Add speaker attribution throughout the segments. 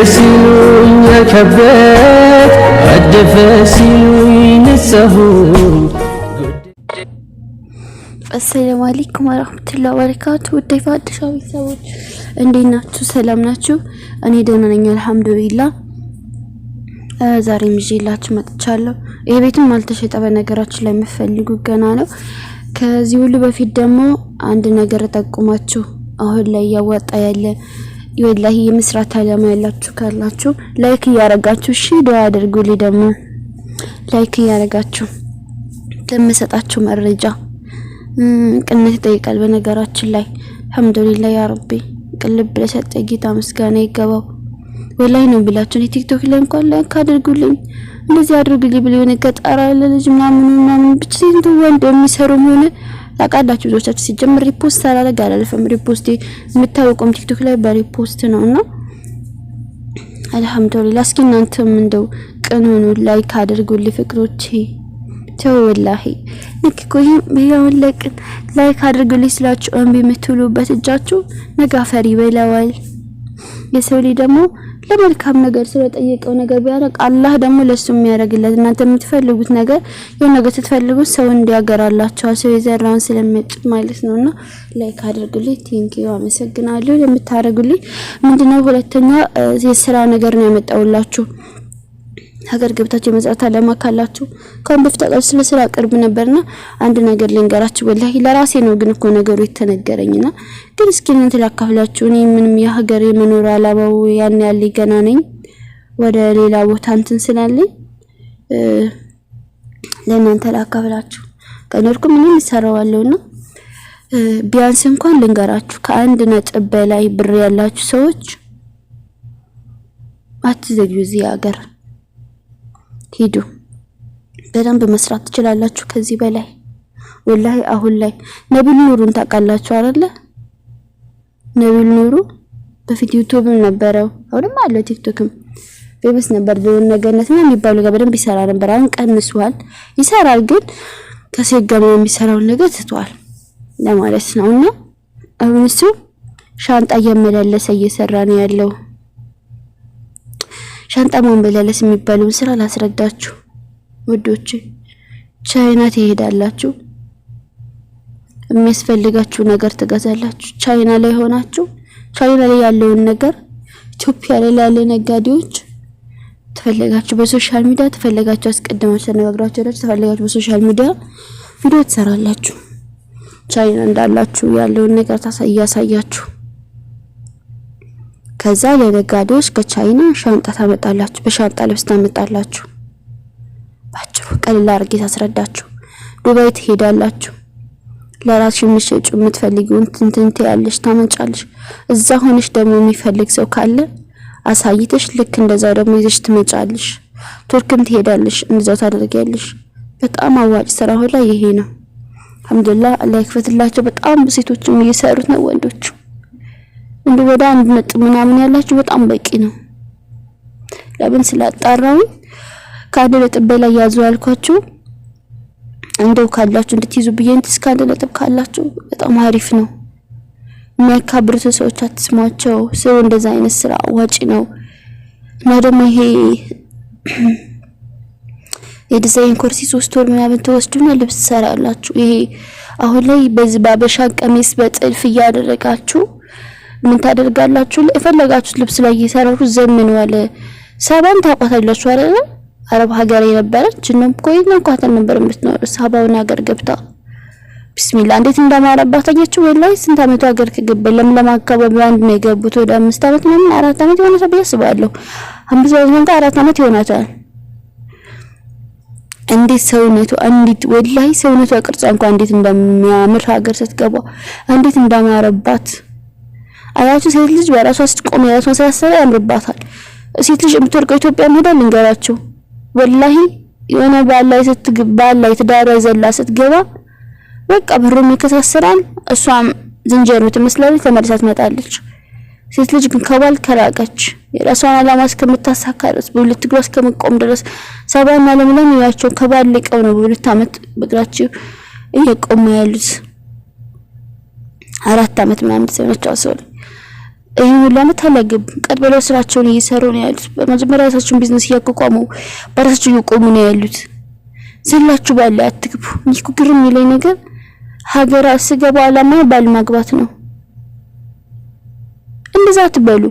Speaker 1: ሲሉኝ ከበት አደፈ ሲሉኝ ነሳሁኝ።
Speaker 2: አሰላሙ አለይኩም ወራህመቱላሂ ወበረካቱ። ውድ የፋድሻ ቤተሰቦች እንዴት ናችሁ? ሰላም ናችሁ? እኔ ደህና ነኝ አልሐምዱሊላህ። ዛሬም ይዤላችሁ መጥቻለሁ። ይሄ ቤትም አልተሸጠ፣ በነገራችን ላይ የምትፈልጉ ገና ነው። ከዚህ ሁሉ በፊት ደግሞ አንድ ነገር ጠቁማችሁ አሁን ላይ እያዋጣ ያለ ወላሂ የመስራት አላማ ያላችሁ ካላችሁ like እያረጋችሁ እሺ፣ ዱአ አድርጉልኝ። ደግሞ like እያረጋችሁ ለምሰጣችሁ መረጃ ቅንነት ይጠይቃል። በነገራችን ላይ አልሐምዱሊላህ ያ ረቢ ቅልብ ለሰጠ ጌታ ምስጋና ይገባው። ወላሂ ነው ብላችሁ እኔ ቲክቶክ ላይ እንኳን like አድርጉልኝ እንደዚህ አድርጉልኝ ብሎ የሆነ ገጠር ያለ ልጅ ምናምን ምናምን ብቻ ስንት ወንድ የሚሰሩም ሆነ ታውቃላችሁ። ብዙዎቻችሁ ሲጀምር repost ሳላደርግ አላልፍም። repost የምታውቁም ቲክቶክ ላይ በ repost ነውና አልሐምዱሊላህ። እስኪ እናንተም እንደው ቅን ሁኑ፣ like አድርጉልኝ ፍቅሮቼ። ተው ወላሂ ልክ እኮ ይሄን ለቅን like አድርጉልኝ ስላችሁ እምቢ የምትሉበት እጃችሁ ነገ አፈር ይበላዋል። የሰው ልጅ ደግሞ ለመልካም ነገር ስለጠየቀው ነገር ቢያደርግ አላህ ደግሞ ለሱ የሚያደርግለት እናንተ የምትፈልጉት ነገር የሆነ ነገር ስትፈልጉት ሰው እንዲያገራላችኋል። ሰው የዘራውን ስለሚያጭድ ማለት ነውና like አድርጉልኝ። Thank you፣ አመሰግናለሁ ለምታደርጉልኝ። ምንድነው ሁለተኛ የስራ ነገር ነው ያመጣውላችሁ። ሀገር ገብታችሁ የመጽራት አላማ ካላችሁ ከአሁን በፊት አውቃችሁ ስለ ስራ ቅርብ ነበርና አንድ ነገር ልንገራችሁ። ወላሂ ለራሴ ነው ግን እኮ ነገሩ የተነገረኝና ግን እስኪ እናንተ ላካፍላችሁ። እኔ ምንም የሀገር የመኖር አላማው ያን ያለ ገና ነኝ። ወደ ሌላ ቦታ እንትን ስላለኝ ለእናንተ ላካፍላችሁ። ከኖርኩ ምንም ይሰራዋለሁና ቢያንስ እንኳን ልንገራችሁ፣ ከ1 ነጥብ በላይ ብር ያላችሁ ሰዎች አትዘግዩ እዚህ ሀገር ሂዱ። በደንብ መስራት ትችላላችሁ ከዚህ በላይ ወላሂ። አሁን ላይ ነቢል ኑሩን ታውቃላችሁ አይደለ? ነቢል ኑሩ በፊት ዩቲዩብም ነበረው፣ አሁንም አለው፣ ቲክቶክም famous ነበር። ድሮን ነገርነት ነው የሚባሉ ጋር በደንብ ይሰራ ነበር። አሁን ቀንሷል። ይሰራል ግን ከሴት ጋር የሚሰራውን ነገር ትቷል ለማለት ነውና አሁን እሱ ሻንጣ እያመላለሰ እየሰራ ነው ያለው። ሻንጣ ማመላለስ የሚባለውን ስራ ላስረዳችሁ ውዶች። ቻይና ትሄዳላችሁ፣ የሚያስፈልጋችሁ ነገር ትገዛላችሁ። ቻይና ላይ ሆናችሁ ቻይና ላይ ያለውን ነገር ኢትዮጵያ ላይ ላለ ነጋዴዎች ትፈልጋችሁ በ social media ትፈልጋችሁ አስቀድማችሁ ተነጋግራችሁ ሄዳችሁ ትፈልጋችሁ በ social media ቪዲዮ ትሰራላችሁ። ቻይና እንዳላችሁ ያለውን ነገር እያሳያችሁ ከዛ ለነጋዴዎች ከቻይና ሻንጣ ታመጣላችሁ፣ በሻንጣ ልብስ ታመጣላችሁ። ባጭሩ ቀልል አድርጌ ታስረዳችሁ። ዱባይ ትሄዳላችሁ። ለራስሽ የምትሸጪው የምትፈልጊውን ትንትንት ያለሽ ታመጫለሽ። እዛ ሆነሽ ደግሞ የሚፈልግ ሰው ካለ አሳይተሽ ልክ እንደዛው ደግሞ ይዘሽ ትመጫለሽ። ቱርክም ትሄዳለሽ፣ እንደዛው ታደርጊያለሽ። በጣም አዋጭ ስራ ሁላ ይሄ ነው። አልሐምዱሊላህ አላህ ይክፈትላቸው። በጣም ሴቶችም እየሰሩት ነው፣ ወንዶቹ እንደ ወደ 1 ነጥብ ምናምን ያላችሁ በጣም በቂ ነው። ለምን ስላጣራው ከ1 ነጥብ በላይ ያዙ ያልኳችሁ እንደው ካላችሁ እንድትይዙ ብዬ እንትን እስከ 1 ነጥብ ካላችሁ በጣም አሪፍ ነው። የሚያካብሩት ሰዎች አትስሟቸው። ስሩ፣ እንደዛ አይነት ስራ አዋጪ ነው። እና ደግሞ ይሄ የዲዛይን ኮርስ 3 ወር ምናምን ትወስዱና ልብስ ትሰራላችሁ። ይሄ አሁን ላይ በዚህ ባበሻ ቀሚስ በጥልፍ እያደረጋችሁ ምን ታደርጋላችሁ? የፈለጋችሁት ልብስ ላይ እየሰራችሁ ዘምነዋል። ሳባን ታውቋታላችሁ አይደለ? አረብ ሀገር የነበረች እነም እኮ እንኳን ነበር የምትኖር ሳባውን ሀገር ገብታ ቢስሚላ እንዴት እንዳማረባት አያችሁ። ወላሂ ስንት አመቱ ሀገር ከገባ ለምለም አካባቢ አንድ ነው የገቡት። ወደ 5 አመት ምናምን 4 አመት የሆነ ሰው ብዬ አስባለሁ። 5 አመት 4 አመት ይሆናታል። እንዴት ሰውነቱ እንዴት ወላሂ ሰውነቷ ቅርጿ እንኳን እንዴት እንደሚያምር ሀገር ስትገባ እንዴት እንዳማረባት አያችሁ። ሴት ልጅ በራሷ ስትቆም የራሷን ስራ ስትሰራ ያምርባታል። ሴት ልጅ የምትወርቀው ኢትዮጵያ ሄዳ ልንገራችሁ፣ ወላሂ የሆነ ባል ላይ ስትገባ ባል ላይ ትዳሯ ዘላ ስትገባ በቃ ብሩም ይከሳሰራል፣ እሷም ዝንጀሮ ትመስላለች፣ ተመልሳ ትመጣለች። ሴት ልጅ ግን ከባል ከራቀች የራሷን ዓላማ እስከምታሳካ ድረስ በሁለት እግሯ እስከምቆም ድረስ ሰባና ለምለም ያቸው ከባል ልቀው ነው በ2 ዓመት በእግራቸው እየቆሙ ያሉት። 4 ዓመት ምናምን ሰው ናቸው ሰው ይህ ሁሉ ዓመት አላገቡም። ቀጥ ብለው ስራቸውን እየሰሩ ነው ያሉት። በመጀመሪያ የራሳቸውን ቢዝነስ እያቋቋሙ በራሳቸው እየቆሙ ነው ያሉት። ዘላችሁ ባለ አትግቡ። እኔ እኮ ግርም የሚለኝ ነገር ሀገር ስገባ አላማ ባል ማግባት ነው። እንደዛ አትበሉ።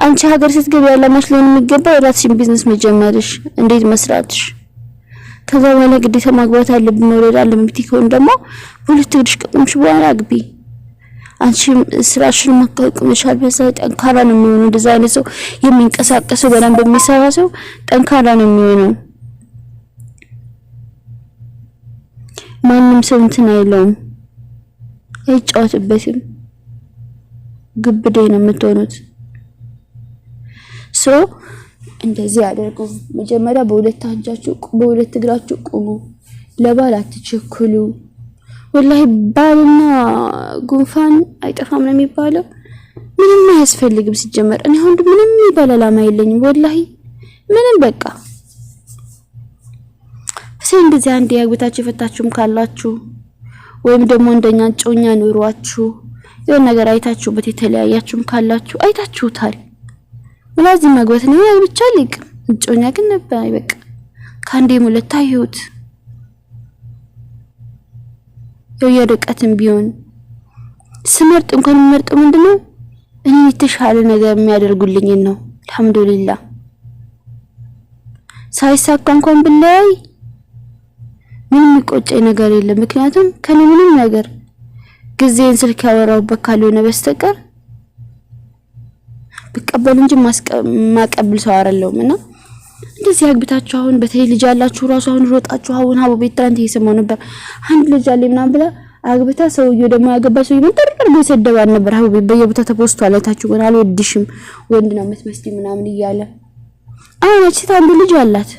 Speaker 2: አንቺ ሀገር ስትገቢ አላማሽ ሊሆን የሚገባው የራስሽን ቢዝነስ መጀመርሽ፣ እንዴት መስራትሽ። ከዛ በኋላ ግዴታ ማግባት አለብን መውለድ አለብን ብትይ ከሆነ ደግሞ በሁለት እግርሽ ከቆምሽ በኋላ አግቢ። አንቺም ስራሽን ማቋቋምሻል። በዛ ጠንካራ ነው የሚሆነው። እንደዛ አይነት ሰው የሚንቀሳቀሰው በደንብ የሚሰራ ሰው ጠንካራ ነው የሚሆነው። ማንም ሰው እንትን አይለውም፣ አይጫወትበትም። ግብዴ ነው የምትሆኑት። So እንደዚህ አድርጉ። መጀመሪያ በሁለት እጃችሁ በሁለት እግራችሁ ቁሙ። ለባል አትቸኩሉ። ወላሂ ባልና ጉንፋን አይጠፋም ነው የሚባለው። ምንም አያስፈልግም ሲጀመር። እኔ አሁን ምንም የሚባል አላማ የለኝም ወላሂ ምንም በቃ ሰው እንደዚህ አንድ ያግብታችሁ የፈታችሁም ካላችሁ ወይም ደግሞ እንደኛ ጮኛ ኑሯችሁ የሆነ ነገር አይታችሁበት የተለያያችሁም ካላችሁ አይታችሁታል። ወላዚ ማግባት ነው ያ ብቻ ሊቅ እጮኛ ግን ነበር። በቃ ከአንዴም ሁለት አየሁት። ያው የርቀትም ቢሆን ስመርጥ እንኳን የምመርጠው ምንድነው እኔ የተሻለ ነገር የሚያደርጉልኝን ነው። አልሐምዱሊላህ ሳይሳካ እንኳን ብለያይ ምንም የሚቆጨኝ ነገር የለም። ምክንያቱም ከኔ ምንም ነገር ጊዜን ስልክ ያወራሁበት ካልሆነ በስተቀር ብቀበል እንጂ ማቀብል ሰው አይደለሁም። እና እንደዚህ አግብታችሁ አሁን በተለይ ልጅ ያላችሁ ራሱ አሁን ሮጣችሁ አሁን ሀቡ ቤት ትናንት እየሰማሁ ነበር። አንድ ልጅ አለ ምናምን ብላ አግብታ ሰውዬው ደግሞ ያገባ ሰውዬው ምን ጥርጥር ብሎ ይሰደባል ነበር። ሀቡ ቤት በየቦታው ተፖስቷል። አይታችሁ ግን አልወድሽም ወንድ ነው የምትመስሊ ምናምን እያለ አሁን እቺ አንዱ ልጅ አላት።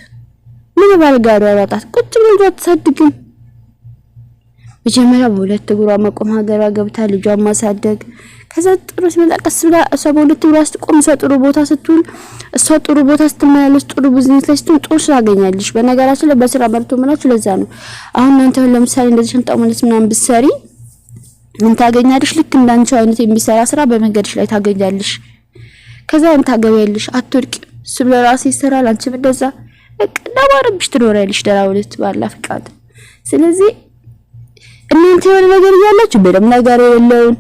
Speaker 2: ምን ባል ጋር ያወጣት ቁጭ ብሎ ልጇ አትሳድግም። መጀመሪያ በሁለት እግሯ መቆም ሀገሯ ገብታ ልጇን ማሳደግ፣ ከዛ ጥሩ ሲመጣ ቀስ ብላ እሷ በሁለት እግሯ ስትቆም፣ እሷ ጥሩ ቦታ ስትውል፣ እሷ ጥሩ ቦታ ስትመላለስ፣ ጥሩ ቢዝነስ ላይ ስትሆን ጥሩ ስራ አገኛለሽ። በነገራችን ላይ በስራ በርቶ ምላችሁ ለዛ ነው። አሁን እናንተ ለምሳሌ እንደዚህ ሸንጣ መለስ ምናምን ብትሰሪ ምን ታገኛለሽ? ልክ እንዳንቺው አይነት የሚሰራ ስራ በመንገድሽ ላይ ታገኛለሽ። ከዛ ታገቢያለሽ፣ አትወድቂም። እሱም ለራሱ ይሰራል፣ አንቺም እንደዛ በቃ እንዳማረብሽ ትኖሪያለሽ። ደህና ሁለት ባላ ፍቃድ። ስለዚህ እናንተ የሆነ ነገር እያላችሁ ምንም ነገር የሌለውን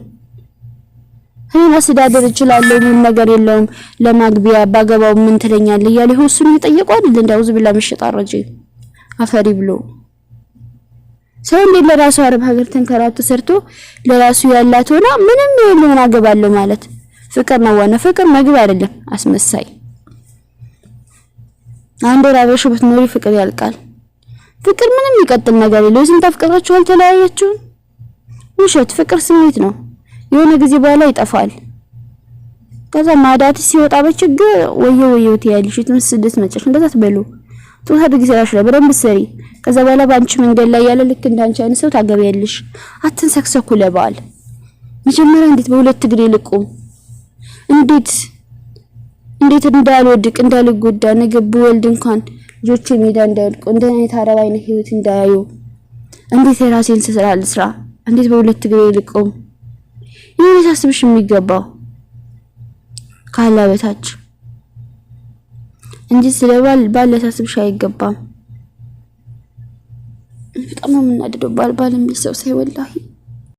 Speaker 2: እኔ ማስተዳደር እችላለሁ፣ ምንም ነገር የለውም፣ ለማግቢያ ባገባው ምን ትለኛለህ እያለ ይኸው እሱን እየጠየቁ አይደል? እንዳውዝ ብላ መሸጥ አረጀ አፈሪ ብሎ ሰው እንዴት ለራሱ አረብ ሀገር ተንከራቶ ሰርቶ ለራሱ ያላት ሆና ምንም የለውን አገባለሁ ማለት ፍቅር ነው ዋና ፍቅር ምግብ አይደለም። አስመሳይ አንድ ወር አብረሽው ብትኖሪ ፍቅር ያልቃል። ፍቅር ምንም የሚቀጥል ነገር የለውም። ስንት አፍቅራችሁ አልተለያያችሁም? ውሸት። ፍቅር ስሜት ነው። የሆነ ጊዜ በኋላ ይጠፋል። ከዛ ማዳት ሲወጣ በችግር ወየው ወየው ትያለሽ። የትም ስደት መጨረሻ እንደዛ ትበሉ። ጥሩ አድርጊ፣ ስራሽ ላይ በደንብ ስሪ። ከዛ በኋላ በአንቺ መንገድ ላይ ያለ ልክ እንዳንቺ አይነት ሰው ታገቢያለሽ። አትንሰክሰኩ ለበዓል መጀመሪያ እንዴት በሁለት እግሬ ልቁም፣ እንዴት እንዴት እንዳልወድቅ እንዳልጎዳ፣ ነገ ብወልድ እንኳን ልጆቼ ሜዳ እንዳይወድቁ፣ እንደ አይነት አረብ አይነት ህይወት እንዳያዩ፣ እንዴት የራሴን ስራ ልስራ፣ እንዴት በሁለት እግሬ ልቁም። ይሄ ሊያሳስብሽ የሚገባው ካላ በታች እንጂ ስለ ባል ባል ሊያሳስብሽ አይገባም። በጣም ነው የምናደደው ባል ባል የሚል ሰው ሳይ ወላሂ።